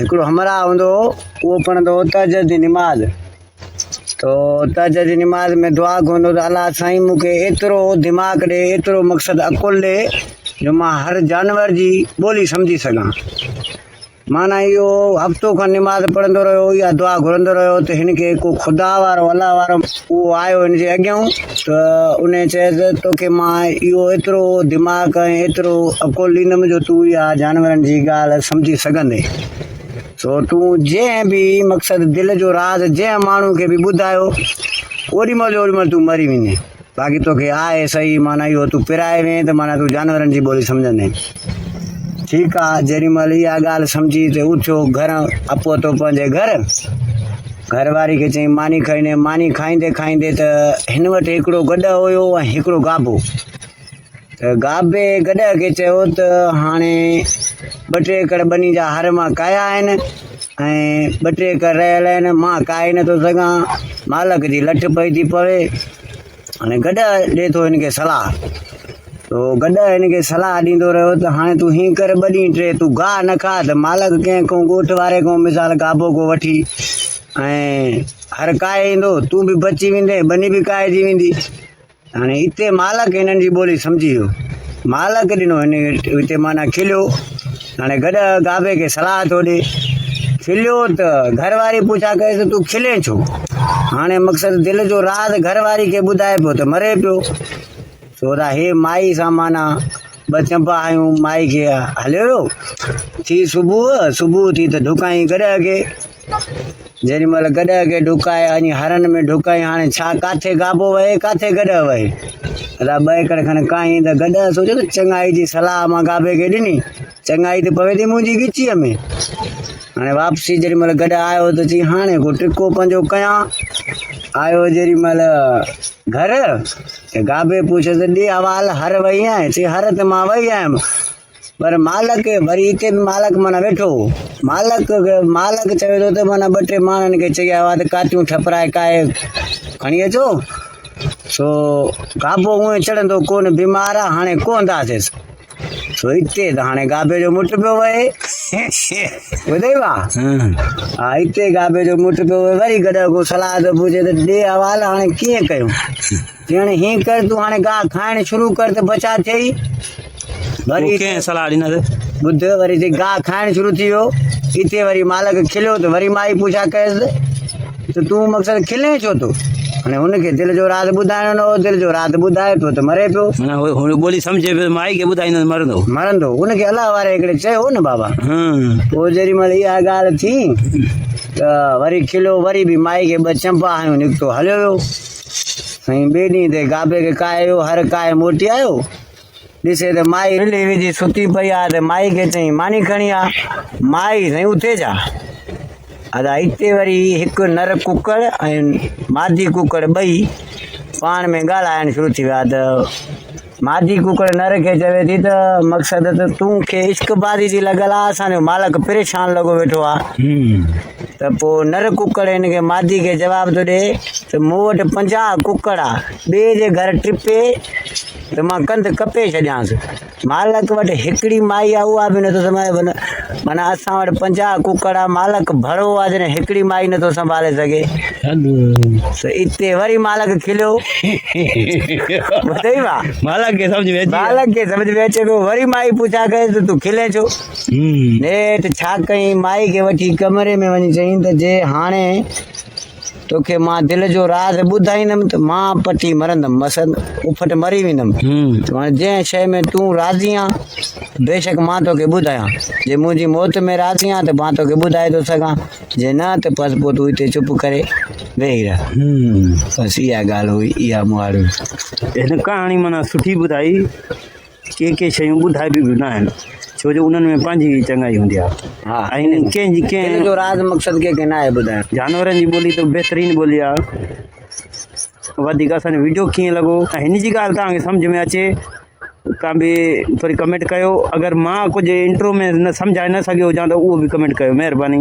هڪڙو همراهه هوندو هو اهو پڙهندو هو تهجد جي نماز تو تهجد جي نماز ۾ دعا گهرندو ته الله سائين مون کي ايترو دماغ ڏي ايترو مقصد عقل ڏي جو مان هر جانور جي ٻولي سمجهي سگهان معنيٰ اهو هفتو کن نماز پڙهندو رهيو اها دعا گهرندو رهيو ته هن کي ڪو خدا وارو الله وارو اهو آيو هن جي اڳيان ته ان چيس ته توکي مان اهو ايترو دماغ ۽ ايترو عقل ڏيندم جو تون اها جانورن جي ڳالهه سمجهي سگهندين سو تون جنهن به مقصد دل جو راز جنهن ماڻهو کي به ٻڌايو اوڏي مهل جو اوڏي مهل تون مري ويندين باقي توکي آهي صحيح معنيٰ اهو تون پرائي وئين ته معنيٰ تون جانورن جي ٻولي سمجهندين ٺيڪ آ جيڏي مهل اها ڳالهه سمجهي ته اٿيو گهر پهتو پنهنجي گهر گهر واري کي چيائين ماني کڻي ڏي ماني کائيندي کائيندي ته هن وٽ هڪڙو گڏهه هيو ۽ هڪڙو گابو ته گابي گڏهه کي چيو ته هاڻي ٻه ٽي ايڪڙ ٻني جا هر مان ڪاهيا آهن ۽ ٻه ٽي ايڪڙ رهيل آهن مان ڪاهي نٿو سگهان مالڪ جي لٺ پئي ٿي پوي هاڻي گڏهه ڏي ٿو هن کي صلاح تو گڏهه هن کي صلاح ڏيندو رهيو ته هاڻي تون هيئن ڪر ٻه ڏينهن ٽي تون گاهه نه کاء ته مالڪ ڪنهن کان ڳوٺ واري کان مثال گابو ڪو وٺي ۽ هر ڪاهي ايندو تون به بچي ويندين ٻني به ڪاهجي ويندي هاڻي اتي مالڪ هنن جي ٻولي سمجهي ويو مالڪ ڏنو هن اتي معنيٰ کليو هاڻي گڏهه گابي کي صلاح ٿو ڏي کليو ته گهر واري پڇا ڪيس ته تون کلين ڇو هاڻي مقصد دل جو راز گهر واري کي ٻڌائي پيو ته مري پيو سو ته هي مائي سان معنيٰ ٻه چنبا هنيون مائي کي هليو ويو ٿي صبح صبح ٿي ته ڍڪائين گڏهه کي جيڏي مهل گڏهه کي ڍڪائي وڃي هرن ۾ ڍڪائي هاڻي ڇا ڪاٿي گابو وهي ڪاٿي گڏهه وهي ادا ٻه ايڪڙ کن ڪاهين ته گڏهه سوچيو ته چڱائي جي صلاح مان گابي کي ڏني چڱائي ته پوي ٿي منهنجي ڳچيء ۾ هاڻي واپسي جيڏي مهل گڏهه آيو ته چي هاڻي ڪو ٽڪو پنهنجو ڪيان آيو جيڏي مهل گهر ته گابي پڇيس ته ڏي حوال هر وئي آهين چي هر ته مان وئي آيم پر مالڪ وري اتي به مالڪ معنيٰ ويٺو هو. مالڪ مالڪ چوي ٿو ته معنيٰ ٻه ٽي ماڻهن کي چئي آيو آهي ته ڪاتيون ٺپرائي ڪاهي کڻي اچو. سو گابو هونئن چڙهندو ڪونه بيمار آهي هاڻي ڪوهنداسيس. سو اتي ته هاڻي گابي جو مٽ پيو وهي. ٻڌئي وا؟ ها اتي گابي جو مٽ پيو وهي وري گڏهه کان صلاح ٿو پڇي ته ڏي حوال هاڻي ڪيئن ڪيون؟ چي هاڻي هيئن ڪر تون هاڻي گاهه کائڻ شروع ڪر ته بچاء ٿئي. وري پوء ڪنهن صلاح ڏنس؟ ٻڌ وري چي گاهه کائڻ شروع ٿي ويو. اتي وري مالڪ کليو ته وري مائي پڇا ڪيس ته تون مقصد کلين ڇو ٿو؟ هاڻي هن کي دل جو راز ٻڌائڻو نه هو، دل جو راز ٻڌائي پيو ته مري پيو. معنيٰ هو ٻولي سمجهي پيو ته مائي کي ٻڌائيندس مرندو. مرندو. ان کي الله واري هڪڙي چيو هو نه بابا. پوء جيڏي مهل اها ڳالهه ٿي ته وري کليو وري به مائي کي ٻه چنبا هنيو نڪتو هليو ويو. سائين ٻئي ڏينهن تي گابي کي ڪاهي ويو، هر ڪاهي موٽي آيو. ڏسي ته مائي رلي وجهي ستي پئي آ ته مائي کي چيائين ماني کڻي آ. مائي سائين اٿي ڇا؟ ادا اتي وري هڪ نر ڪڪڙ ۽ مادي ڪڪڙ ٻئي پاڻ ۾ ڳالهائڻ شروع ٿي ويا ته مادي ڪڪڙ نر کي چوي ٿي ته مقصد ته تون کي عشق بازي جي لڳل آ اسان جو مالڪ پريشان لڳو ويٺو آ ته پوء نر ڪڪڙ هن کي مادي کي جواب ٿو ڏي ته مون وٽ 50 ڪڪڙ آ ٻئي جي گهر ٽپي ته مان ڪنڌ ڪپي ڇڏيانس. مالڪ وٽ هڪڙي مائي آ اها به نٿو سنڀالي معنيٰ اسان وٽ 50 ڪڪڙ آ مالڪ ڀڙو آ جڏهن هڪڙي مائي نٿو سنڀالي سگهي. سو اتي وري مالڪ کليو. ٻڌئي وا؟ مالڪ کي سمجهه ۾ اچي ويو. مالڪ کي سمجهه ۾ اچي ويو. وري مائي پڇا ڪيس ته تون کلين ڇو؟ نيٺ ڇا ڪيائين مائي کي وٺي ڪمري ۾ وڃي چيائين ته جي هاڻي توکي مان دل جو راز ٻڌائيندم ته مان پٽي مرندم، مثلا اڦٽ مري ويندم. هاڻي جنهن شيء ۾ تون راضي آن، بيشڪ مان توکي ٻڌايان. جي منهنجي موت ۾ راضي آن ته مان توکي ٻڌائي ٿو سگهان، جي نه ته بس پوء تون هتي چپ ڪري ويهي رهه. بس اها ڳالهه هئي، اها مهاڙ هئي. هن ڪهاڻي معنيٰ سٺي ٻڌائي. ڪي ڪي شيون ٻڌائبيون به ناهن ڇو جو انهن ۾ پنهنجي ئي چڱائي هوندي آهي ها ۽ ڪنهن جي دل ڪنهن جو راز مقصد ڪنهن کي ناهي ٻڌائڻو. جانورن جي ٻولي ته بهترين ٻولي آهي وڌيڪ اسان جو ويڊيو ڪيئن لڳو ۽ هن جي ڳالهه توهان کي سمجهه ۾ اچي توهان به ٿوري ڪمينٽ ڪيو اگر مان ڪجهه انٽرو ۾ نه سمجهائي نه سگهيو هجان ته اهو به ڪمينٽ ڪيو مهرباني.